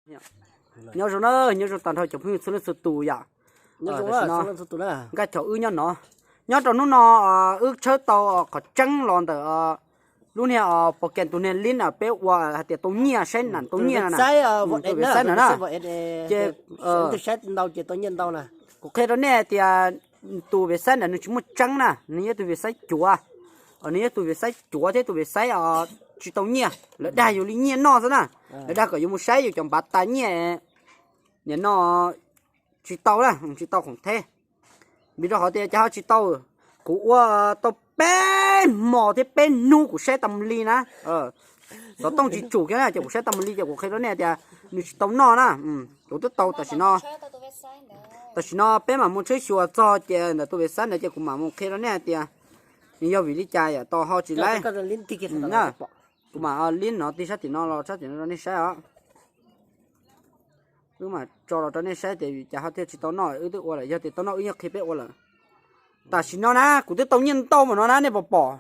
Nyob zoo na, nyob zoo tag nrho cov phooj ywg txhua leej txhua tus yom. Nkaj Chom wb nyob no, nyob rau hnub no wb tshawb tau qhov tseeb los ntawm lub niag pos kees tus niag lib peb ua hais tias tau nyiaj saib nam tau nyiaj na, tus veb xaib na na. Ces kuv qhia rau nej tias tus veb xaib ntawd nws tsis muaj tseeb na, nws yog tus veb xaib cuav, nws yog tus veb xaib cuav thiab tus veb xaib tsis tau nyiaj, lawv dag yus li nyiaj noj xwb na. Lawv dag kom yus mus saib yus cov npav tas nyiaj, nim no tsis tau na, tsis tau khoom theb. Vim rau qhov tias cas ho tsis tau, kuv ua tau peb hmos thiab peb hnub kuv saib tas mus li na. Xov tooj tsis tsum kiag na, ces kuv saib tas mus li ces kuv qhia rau nej tias nws tsis tau noj na. Kuv twb tau tam sim no, tam sim no peb mam mus tshawb xyuas txog ces ntawm tus veb xaib ntawd ces kuv mam mus qhia rau nej hais tias nws yog vim li cas yam tau ho tsis laib. Kuv mam lib no tig sab tim no los sab tim no rau nej saib os. Wb mam tso los rau nej saib tias cas ho thiaj tsis tau noj, wb twb ua lawm, yog tias tau noj wb yeej qhia peb ua lawm. Tam sim no na kuv twb tau nyiaj ntau mas no na, nej puas pom?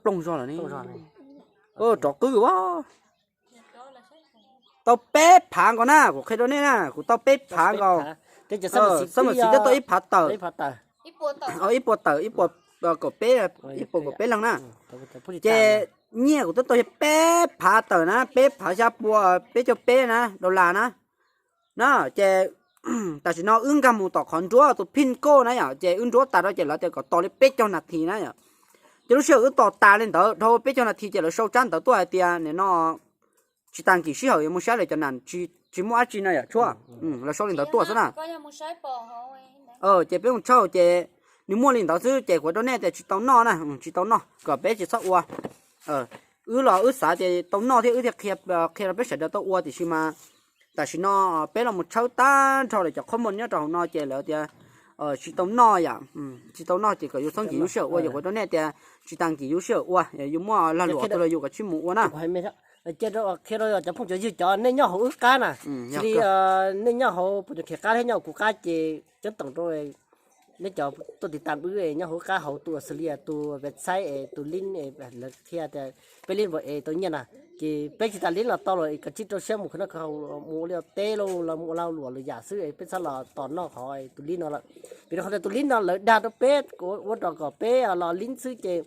Plooj zog lawm ne. Rov qwb a. Tau peb phav nkaus na, kuv qhia rau nej na, kuv tau peb phav nkaus. Xab mas xis twb tau ib phav tawm, ib puas tawm, ib puas kaum peb, ib puas kaum peb leeg na. Ces nyiaj kuv twb tau yog peb phav tawm na, peb phav xya pua, peb caug peb na, dollar na. Na ces tam sim no wb nkag mus tom qhov nruab tus pin code na yom, ces wb nruab tas rau ces lawv tias kom tos li peb caug nas this na yom. Ces lub sij hawm wb tos tas li ntawd dhau peb caug nas this ces lawv sau tsab ntawv tuaj hais tias nim no tsis tas nkim sij hawm yuav mus saib lawv cov nas, tsis muaj dab tsi no yom tshuab. Lawv sau li ntawd tuaj xwb na. Ces peb mus tshawb ces nws muaj li ntawd xwb ces kuv rau nej tias tsis tau noj na, tsis tau noj kom peb tsis txhob ua. Wb los wb xav tias tau noj thiab wb thiaj qhia rau peb sawv daws tau ua tiam sis mas tam sim no peb los mus tshawb tag nrho lawv cov qhob muag nyob rau hauv no ces lawv tias tsis tau noj yom, tsis tau noj ces kom yus txhob nkim yus sij hawm ua ces kuv rau nej tias tsis tas nkim yus sij hawm ua, yus muaj lag luam tus los yus kom tsij mus ua na. Qhia rau cov phooj cov ywg cov nej nyob hauv wb qab na, xws li nej nyob hauv puas cov khiav qab thiab nyob hauv kuv qab ces ceeb toom rau nej cov tuaj tiv tam wb nyob hauv wb qab hauv tus xws li tus website es tus link lawv qhia tias peb link es tau nyiaj na, ces peb tsis tas link los tau los koj tsij rau siab mus khwv noj khwv haus mus ua liaj teb los mus ua lag luam lwm yam xwb, peb txhob los tos noj qhov tus link no lawm. Vim rau qhov tias tus link no lawv dag rau peb ua rau kom peb los link xwb ces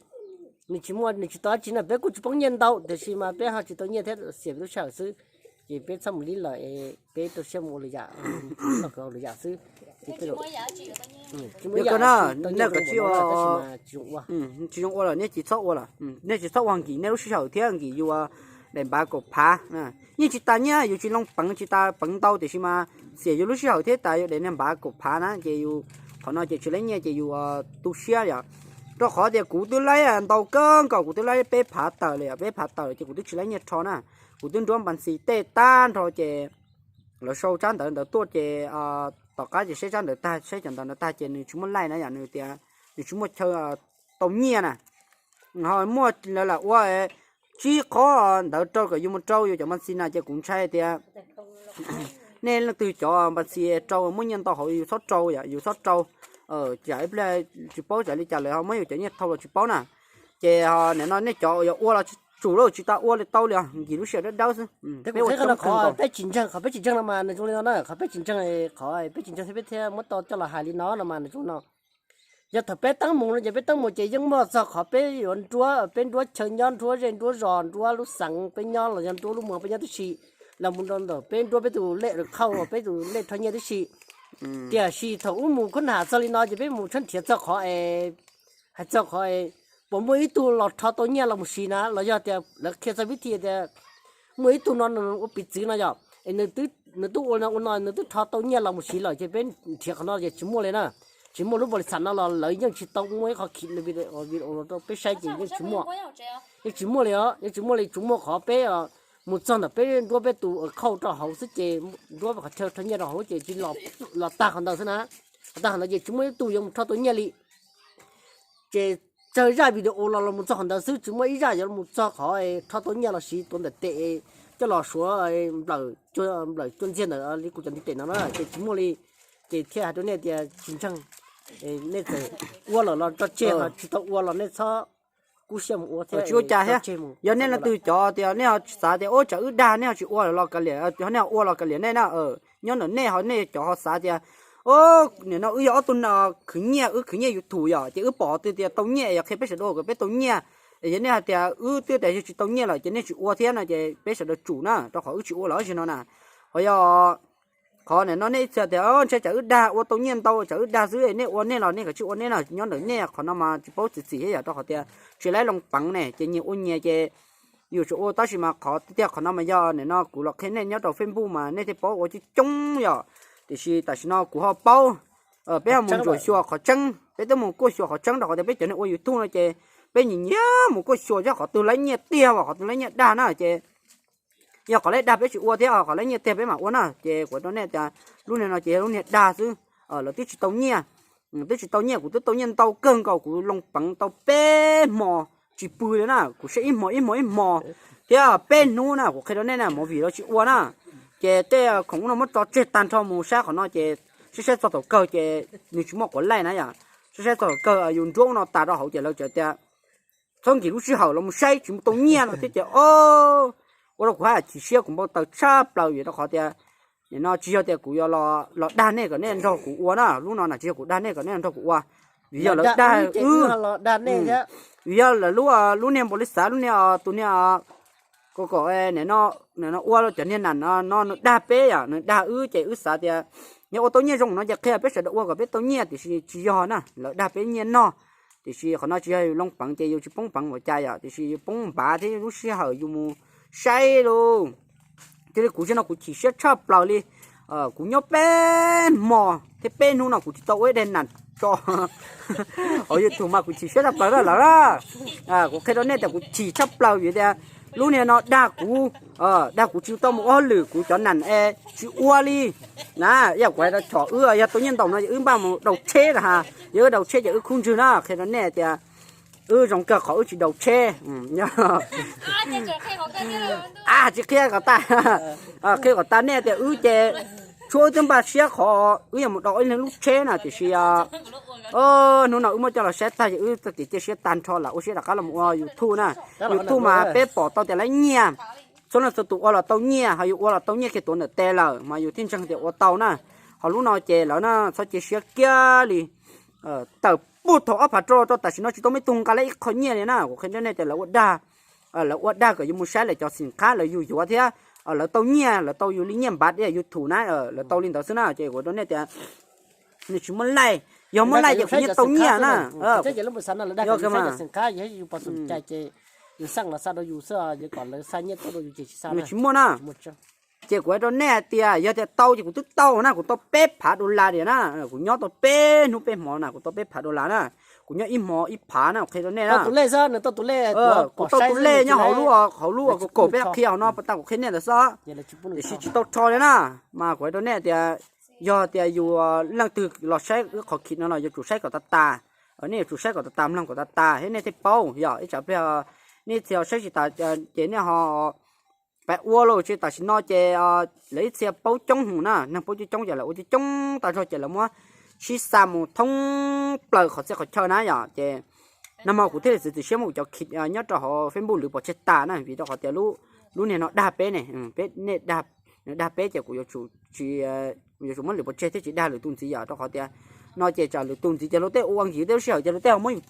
nws tsis muaj nws tsis tau dab tsi na, peb kuj tsis poob nyiaj ntau tiam sis mas peb ho tsis tau nyiaj thiab xiam peb lub sij hawm xwb. Ces peb txhob mus lib lawm, peb rau siab mus ua lwm yam, noj khwv haus lwm yam xwb. Yog kawg na, nej kom tsij ua, tsis zoo ua lawm, nej tsis txhob ua lawm, nej tsis txhob ua nkim nej lub sij hawm thiab nkim yus daim npav kaum phav. Yeej tsis tas nyiaj, yus tsis loo peev tsis tas peev ntau tiam sis mas xiam yus lub sij hawm thiab tas yus daim niag npav kaum phav na ces yus qhov no ces tsis laib nyiaj ces yus tu siab yom. Rau qhov tias kuv twb laib ntau kawg nkaus, kuv twb laib peb phav tawm lawm, peb phav tawm lawm ces kuv twb tsis laib nyiaj rho na. Kuv twb nruab npas ntxis tej tag nrho ces lawv sau tsab ntawv ntawd tuaj ces tom qab ces saib tsab ntawv tag, saib cov ntawv ntawd tag ces nws tsis muaj laij na yom, nws tias nws tsis muaj chaw tau nyiaj na. Ho muaj lawv lam ua tsib qhov ntawd rau kom yus mus rau yus cov npas ntxis na ces kuv ntshai tias nej leej twg cov npas ntxis rau muaj nyiaj ntau hauv yus txhob rau yom, yus txhob rau. Tsam ib pliag tsis paub tsam li cas lawv ho muab yus cov nyiaj thau los tsis paub na. Ces nim no nej cov yuav ua los tsum lauj, tsis tas ua li tau li os, nkim lub sij hawm dawb dawb xwb. Peb ua tsis ntseeg, qhov peb tsis ntseeg no mas nws zoo li no na, qhov peb tsis ntseeg, qhov peb tsis ntseeg thiab peb thiaj muab tau coj los hais li no no mas nws zoo no. Yog thaum peb teeb mus no ces peb teeb mus ces yeej muaj txog qhov peb yuav nruab, peb nruab chaw nyob, nruab zej nruab zos, nruab lub xeev peb nyob los yog nruab lub moos peb nyob tib si, los mus rau ntawm peb nruab peb tus lej khauj, peb tus lej rho nyiaj tib si. Tiam sis thaum wb mus khuab nag txog li no ces peb mus tshawb nrhiav txog qhov es, hais txog qhov es puas muaj ib tug los rho tau nyiaj los mus siv na, los yog tias lawv qhia txog vib thi tias muaj ib tug no nws ua piv txwv no yom, es nws twb ua no ua no nws twb rho tau nyiaj los mus siv lawm ces peb nrhiav qhov no ces tsis muaj li na. Tsis muaj lub npaus lis xas no los lawv yeej tsis tau muaj ib qho khiv video rau peb saib ces yeej tsis muaj. Yeej tsis muaj li os, yeej tsis muaj li, tsuas muaj qhov peb mus txog ntawm peb nruab peb tus khauj rau hauv xwb ces nruab qhov chaw rho nyiaj rau hauv ces tsis los tag qhov ntawd xwb na. Los tag qhov ntawd ces tsis muaj ib tug yuav mus rho tau nyiaj li. Ces tsawg zaj video los los mus txog qhov ntawd xwb, tsis muaj ib zaj yuav mus txog qhov rho tau nyiaj los siv tuav ntawm tes coj los suav nplawm, nplawm cuaj ntxiag ntawm li kuv cov ntiv tes no na ces tsis muaj li. Ces thiaj hais rau nej tias tsis ntseeg, nej txawm ua lawm los tso tseg, tsis tau ua los nej txhob tsis ua cas thiab. Yog nej leej twg cov tias nej ho xav tias ua tsam wb dag nej ho tsis ua los kav liam, nej ho ua los kav liam nej na. Nyob ntawm nej ho nej cov ho xav tias, o, nim no wb yog ob tug khwv nyiaj, wb khwv nyiaj YouTube yom, ces wb pom qhov twg tias tau nyiaj yog qhia peb sawv daws kom peb tau nyiaj. Yog nej hais tias wb twb tias yog tsis tau nyiaj lawm ces nej tsis ua thiab no ces peb sawv daws tsum na, rau qhov wb tsis ua los ib zaug no na. Ho yog qhov nim no nej ib txhia tias ntshai tsam wb dag ua tau nyiaj ntau tsam wb dag xwb, nej ua nej los nej kav tsij ua nej no, nyob ntawm nej, qhov no mas tsis paub txiav txim thiab yom, rau qhov tias tsis laib loo peev ne ces nyias ua nyias ces yus tsuas ua. Tab sis mas qhov tiag tiag qhov no mas yog nim no kuv los qhia nej nyob rau Facebook mas nej thiaj paub ua coob coob yom. Tiam sis tam sim no kuv ho paub, peb ho mus ntsuam xyuas qhov tseeb, peb twb mus kuaj xyuas qhov tseeb rau qhov tias peb cov neeg ua YouTube no ces peb nyiam nyiam mus kuaj xyuas cov qhov twg laib nyiaj tiag uas qhov twg laib nyiaj dag na ces yog qhov laib dag peb tsis ua thiab, qhov laib nyiaj tiag peb mam ua na. Ces kuv rau nej tias lub niag no ces yog lub niag dag xwb, lawv twb tsis tau nyiaj, twb tsis tau nyiaj, kuv twb tau nyiaj ntau kawg nkaus, kuv loo peev tau peb hmo tsis pw li na, kuv saib ib hmo ib hmo ib hmo thiab peb hnub na, kuv qhia rau nej na, movie los tsis ua na. Ces tej khoom ub no muab tso tseg tag nrho mus saib qhov no ces saib saib txog thaum kawg ces nws tsis muaj quav laij na yom. Saib saib txog thaum kawg yus nruab ub no tas rau hauv ces lawv txawm tias txhob nkim lub sij hawm los mus saib tsis tau nyiaj no thiab ces o, ua rau kuv haj chim siab kuv npau taws tshaj plaws vim rau qhov tias nim no tsis yog tias kuv yuav los dag nej kom nej nrog kuv ua na, lub no na tsis yog kuv dag nej kom nej nrog kuv ua, vim yog lawv dag wb, vim yog lawv lub, lub niag npaum li xav lub niag tus niag ko kom nim no ua cov niag nam no nws dag peb yom, nws dag wb ces wb xav tias yog ua tau nyiaj zoo no ces qhia peb sawv daws ua kom peb tau nyiaj, tiam sis tsis yog na, lawv dag peb nyiaj no. Tiam sis qhov no tsis yog yus loo peev ces yus tsis poob peev ua cas yom, tiam sis yus poob npav thiab lub sij hawm yus mus saib lauj. Cia li kuv tsis no kuv chim siab tshaj plaws li, kuv nyob peb hmo thiab peb hnub no kuv tsis tau ua ib daim nam tso hauv YouTube mas kuv chim siab tshaj plaws lawm na. Kuv qhia rau nej tias kuv chim tshaj plaws vim tias lub niag no dag kuv, dag kuv tsis tau mus ua hauj lwm, kuv cov nam es tsis ua li na. Yog kuv hais rau chom wb yog tau nyiaj ntau no ces wb npaj mus daus tsheb na ha, yog wb daus tsheb ces wb khub ntswg na, qhia rau nej tias wb zoo kawg qhov wb tsis daus tsheb. Tsis qhia kom tas, qhia kom tas nej tias wb ces tshuav wb twb npaj siab qhov wb yuav mus daus ib leeg lub tsheb na, tiam sis hnub no wb muab coj los saib tag ces wb txoj kev cia siab tag nrho lawm, ua siab rov qab los ua YouTube na. YouTube mas peb pom tau tias lawv nyiaj, txhua leej txhua tus ua los tau nyiaj, ho yus ua los tau nyiaj kiag tuav ntawm tes lawm mas yus thiaj ntseeg tias ua tau na. Ho lub no ces lawv na txhob cia siab kiag li. Tawm puag thaum ob phav rau rau tam sim no tsis tau muaj ib tug nqa lawv ib qho nyiaj li na. Kuv qhia rau nej tias lawv ua dag, lawv ua dag kom yus mus saib lawv cov xim qhab lawv yug yuav thiab lawv tau nyiaj, lawv tau yus li nyiaj npav YouTube na, lawv tau li ntawd xwb na. Ces kuv rau nej tias nws tsis muaj laij, yog muaj laij ces kuv yeej tau nyiaj na. Nws tsis muaj na. Ces kuv hais rau nej hais tias yog tias tau ces kuv twb tau na, kuv tau peb phav dollar tiag na, kuv nyob tau peb hnub peb hmo na kuv tau peb phav dollar na, kuv nyob ib hmo ib phav na, kuv qhia rau nej na. Kuv tau tus lej nyob hauv lub, hauv lub kaum peb qhia hauv no pas tas kuv qhia nej ntawd xwb, tiam sis tsis tau rho li na. Mas kuv hais rau nej tias yog tias yus leej twg los saib wb qhov khiv no los yuav tsum saib kom tas tas, nej yuav tsum saib kom tas tas mloog kom tas tas thiab nej thiaj paub yog ib tsam pliag nej txhia saib tsis tas ces nej ho pab ua lauj. Tsis tam sim no ces lawv ib txhia paub coob hwv na, neeg paub coob coob ces lawv ua coob coob tas zog ces lawv muab sib xa mus thoob plaws qhov txhia qhov chaw na yom. Ces nag hmo kuv thiaj li txiav txim siab muab kuv cov khiv nyob rau hauv Facebook lwv pov tseg tas na, vim rau qhov tias lub niag no dag peb ne, peb nej, nws dag peb ces kuv yuav tsum muab lwv pov tseg thiab tsis dag lwm tus ntxiv yom, rau qhov tias no ces tsam lwm tus ntxiv ces luag tej ua nkig tej lub sij hawm ces luag tej ho muab yus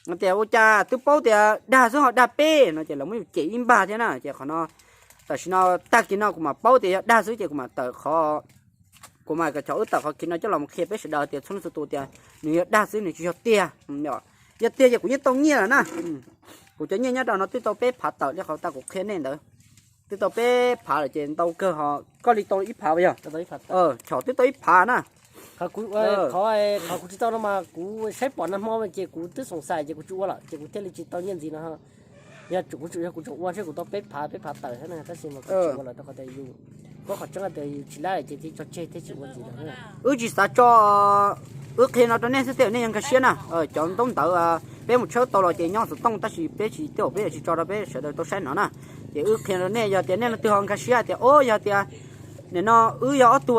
cem tias ua cas twb paub tias dag xwb ho dag peb no ces lawv muab yus cem ib npag thiab na. Ces qhov no tam sim no tag kis no kuv mam paub tias yog dag xwb ces kuv mam tawm qhov, kuv mam kom cov wb tawm qhov khiv no coj los qhia peb sawv daws tias txhua leej txhua tus tias nws yog dag xwb nws tsis yog tiag. Yog tiag ces kuv yeej tau nyiaj lawm na. Kuv cov nyiaj nyob rau no twb tau peb phav tawm li qhov tas kuv qhia nej ntawd, twb tau peb phav lawm ces ntau kawg ho. Koj li tau ib phav yog? Chom twb tau ib phav na. Qhov kuv tsis tau no mas kuv saib pom nag hmo ces kuv twb xoom xais ces kuv tsis ua lawm ces kuv thiaj li tsis tau nyiaj ntxiv no. Yog kuv tseem ua ntshe kuv tau peb phav peb phav tawm thiab tab sis mas kuv tsis ua lawm rau qhov tias yus paub qhov tseeb tias yus tsis laib ces thiaj tso tseg thiab tsis ua ntxiv lawm. Wb tsis xav tso, wb qhia no rau nej xwb tej zaum nej yuav nkag siab na. Cov ntaub ntawv peb mus tshawb tau los ces nyob xov tooj tab sis peb tsis, tej zaum peb yuav tsis tso rau peb sawv daws tau saib no na. Ces wb qhia rau nej yog tias nej leej twg ho nkag siab tias o yog tias nim no wb yog ob tug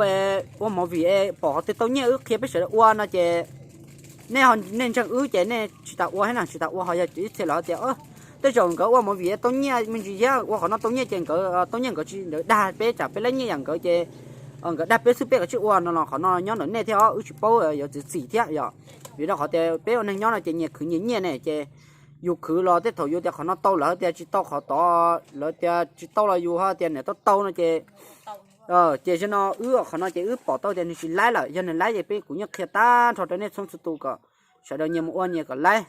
ua movie es pom qhov twg tau nyiaj wb qhia peb sawv daws ua no ces nej ntseeg wb ces nej tsis tas ua thiab na, tsis tas ua ho yog ib txhia los tias tej zaum nkawd ua movie tau nyiaj me ntsis thiab ua qhov no tau nyiaj ces nkawd tau nyiaj nkawd tsis ntawd dag peb tsam peb laib nyiaj yam nkawd ces nkawd dag peb xwb peb kav tsij ua no los qhov no nyob ntawm nej thiab os, wb tsis paub yuav txiav txim thiab yom. Vim rau qhov tias peb ua neeg nyob no ces nyias khwv nyias nyiaj ne ces yus khwv los tej thaum yus tias qhov no tau lawv tias tsis tau qhov tod, lawv tias tsis tau los yus ho tias niam tau tau no ces ces zaum no wb qhov no ces wb pom tau tias nws tsis laib lawm, yog nws laib ces peb kuv yeej qhia tag nrho rau nej txhua txhua tus kom sawv daws nyias mus ua nyias kom laib.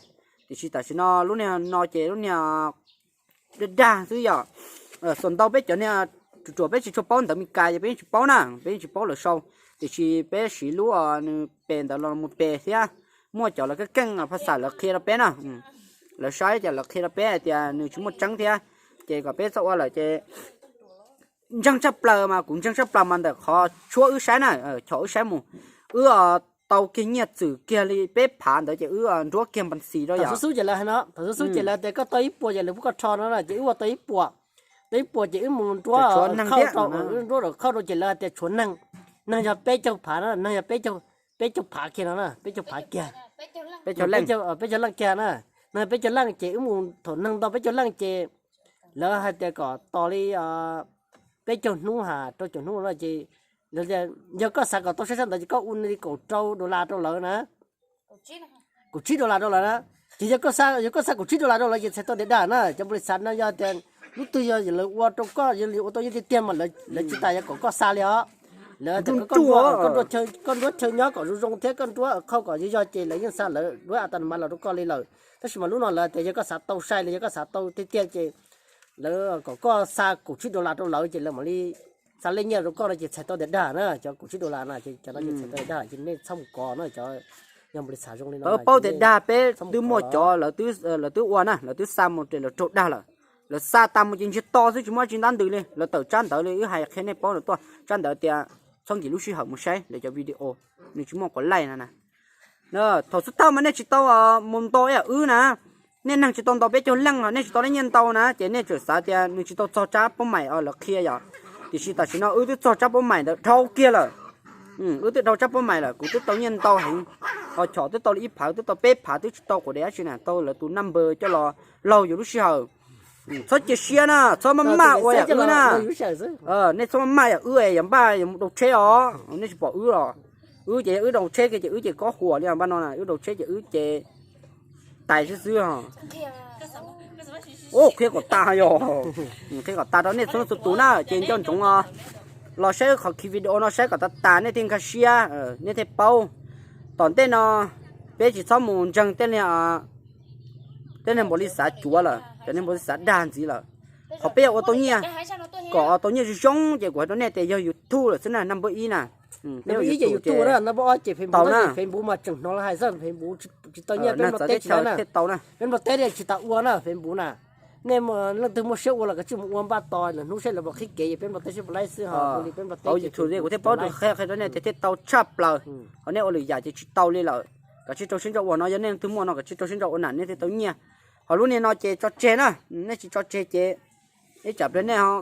Tiam sis tam sim no lub niag no ces lub niag dag dag xwb yom. Xuas ntau peb cov niag ruam ruam peb tsis tshua paub ntawv Mes Kas ces peb yeej tsis paub na, peb yeej tsis paub lawv sau. Tiam sis peb siv lub nws pes ntawd los mus pes thiab muaj cov lawv keej keej phas xas lawv qhia rau peb na. Lawv saib ces lawv qhia rau peb hais tias nws tsis muaj tseeb thiab, ces kom peb txhob ua lawm ces ntseeg tshaj plaws mas kuv ntseeg tshaj plaws mas ntawm qhov tshuab wb saib na, chom wb saib mus, wb tau kiag nyiaj txwm kiag li peb phav ntawd ces wb nruab kiag npas xis rau yom. Xub xub ces lawv hais no, thaum xub xub ces lawv tias koj tau ib puas ces lawv pub koj rho no na ces wb ua tau ib puas, tau ib puas ces wb mus nruab khauj rau, wb nruab rau khauj rau ces lawv tias tshuav neeg, neeg yog peb caug phav no, neeg yog peb caug phav kiag no na, peb caug phav kiag, peb caug leej kiag na, neeg peb caug leej ces wb mus thaum neeg ntau peb caug leej ces lawv hais tias kom tos li peb caug hnub ha rau caum hnub no ces yog koj xav kom tau saib sab ntawd ces koj ua li kaum rau dollar rau lawv na, kaum tsib dollar rau lawv na. Ces yog koj xa kaum tsib dollar rau lawv ces txhais tau tias dag na, cov npaum li xav no yog tias lub twg yog lawv ua rau koj ua tau yeej tiag tiag mas lawv tsis tas yuav kom koj xa li os. Lawv tias koj nruab chaw nyob kom zoo zoo thiab koj nruab khauj kom yog yog ces lawv yeej xa lawv duab a tas mas los rau koj li lawm. Tab sis mas lub no lawv tias yog koj xav tau sai los yog koj xav tau tiag tiag ces lawv kom koj xa kaum tsib dollar rau lawv ces lawv mam li xa lej nyiaj rau koj no ces txhais tau tias dag na, cov kaum tsib dollar na ces cov no ces txhais tau tias dag ces nej txhob mus kov na cov, yog npaum li xav zoo li no. Paub tias dag peb twb muaj cov lawv twb ua na, lawv twb xa mus ces lawv raug dag lawm. Lawv xa tas mus ces ntsiag to xwb tsis muaj dab tsi ntab ntws li, lawv tawm tsab ntawv li wb hais qhia nej paub lawm tuaj tsab ntawv tias txhob nkim lub sij hawm mus saib lawv cov video, nws tsis muaj quav laij no na. Thaum xub thawj mas nej tsis tau mus nto ib yam wb na, nej neeg tsis tau nto peb caug leej los nej tsis tau lej nyiaj ntau na ces nej tseem xav tias nws tsis tau txog tsab paub maim lawv qhia yom. Tiam sis tam sim no wb twb txog tsab paub maim ntawd dhau kiag lawm. Wb twb dhau tsab paub maim lawm, kuv twb tau nyiaj ntau heev, ho chom twb tau li ib phav twb tau peb phav twb tsis tau quav dev dab tsi na, tau lawv tus number coj los laug yus lub sij hawm. Txhob cia siab na, txhob maj maj ua yam wb na. Nej txhob maj maj yam wb es yog npaj yog mus rau tsheb os, nej tsis pom wb los. Wb ces yog wb rau tsheb kiag ces wb ces kob huam li npaj no na, wb rau tsheb ces wb ces tais xwb xwb os. Qhia kom tas yog, qhia kom tas rau nej txhua txhua tus na ces nco ntsoov los saib qhov khi video no saib kom tas tas nej thiaj nkag siab, nej thiaj paub. Tom ntej no peb tsis txhob mus ntseeg tej niag npaum li xav cuav lawm, cov niag npaum li xav dag ntxiv lawm. Qhov peb yuav ua tau nyiaj, kom tau nyiaj zoo zoo ces kuv hais rau nej tias yog YouTube lawm xwb na, number ib na. Peb ua YouTube ces tau na, Facebook mas tseem hnov lawv hais xwb, Facebook tsis tau nyiaj, peb Nplog teb tsis tau na, peb Nplog teb tsis tas ua na Facebook na. Nej leej twg muaj siab ua los kav tsij mus ua npaj tos lwm hnub seb lawv puas qhib kev, peb Nplog teb seb puas laib xwb ho. Ua li peb Nplog teb YouTube ces kuv thiaj paub tus qhia qhia rau nej tias thiaj tau tshaj plaws, ho nej ua lwm yam ces tsis tau li lawm. Kav tsij rau siab ntso ua no, yog nej leej twg muaj no kav tsij rau siab ntso ua na nej thiaj tau nyiaj. Ho lub niag no ces tso tseg na, nej tsis tso tseg ces ib tsam pliag nej ho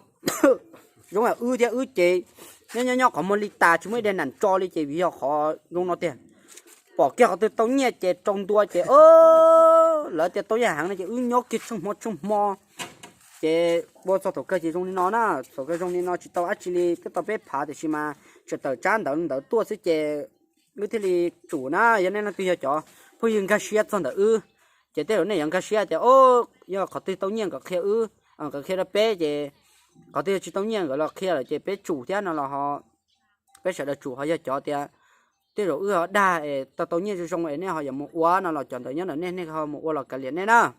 zoo yam wb thiab wb ces nyob nyob nyob qhov muag li tas tsis muaj ib daig nam tso li ces vim yog qhov zoo no tiag. Pom kiag qhov twg tau nyiaj ces rau ntua ces lawv tias tau nyiaj heev no ces wb nyob kiag tsheej hmo tsheej hmo ces ua txog thaum kawg ces zoo li no na, thaum kawg zoo li no tsis tau dab tsi li, twb tau peb phav tiam sis mas tseem tawm tsab ntawv ntawd tuaj xwb ces wb thiaj li tsum na. Yog nej leej twg yog cov phooj ywg nkag siab txog ntawm wb ces tej zaum nej yuav nkag siab tias yog qhov twg tau nyiaj nkawd qhia wb, nkawd qhia rau peb ces qhov twg yog tsis tau nyiaj nkawd los qhia lawm ces peb tsum thiab no los ho peb sawv daws tsum. Ho yog cov tias tej zaum wb ho dag es tau tau nyiaj zoo zoo es nej ho yuav mus ua no los cov ntawd nyob ntawm nej, nej ho mus ua los kav liam nej na.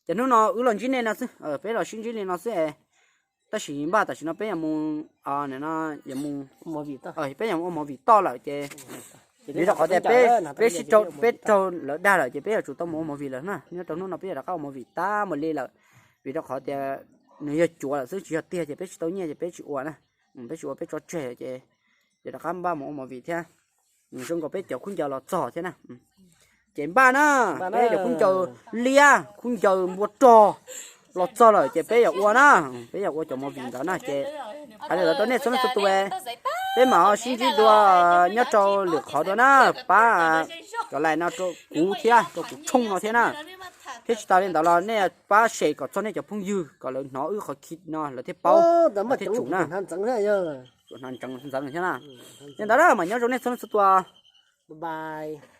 Ces hnub no wb los ntsib nej no xwb, peb los sib ntsib li no xwb es tab sis npaj tam sim no peb yuav mus, yuav mus, peb yuav mus ua movie toj lawm ces vim rau qhov tias peb, peb sib raug, peb raug lawv dag lawm ces peb yuav tsum tau mus ua movie lawm na. Nyob rau hnub no peb yuav rov qab ua movie tag mus li lawm, vim rau qhov tias nws yog cuav lawm xwb tsis yog tiag ces peb tsis tau nyiaj ces peb tsis ua na. Peb tsis ua, peb tso tseg ces, ces rov qab npaj mus ua movie thiab. Zoo nkaus peb cov khaub ncaws los txog thiab na. Ces npaj na, peb cov khaub ncaws liab khaub ncaws npua rog los txog lawm ces peb yuav ua na, peb yuav ua cov movie ntawd na ces hais li ntawd rau nej txhua leej txhua tus, peb mam ho sib ntsib dua nyob rau lwm qhov dua na, pab cov like no rau kuv thiab rau kuv tshooj no thiab na. Thiab tsis tas li ntawd los nej pab share kom txog nej cov phooj ywg kom lawv hnov wb qhov khi no lawv thiaj paub, lawv thiaj tsum na. Ntxeev thiab na. Li ntawd na mas nyob zoo nej txhua leej txhua tus.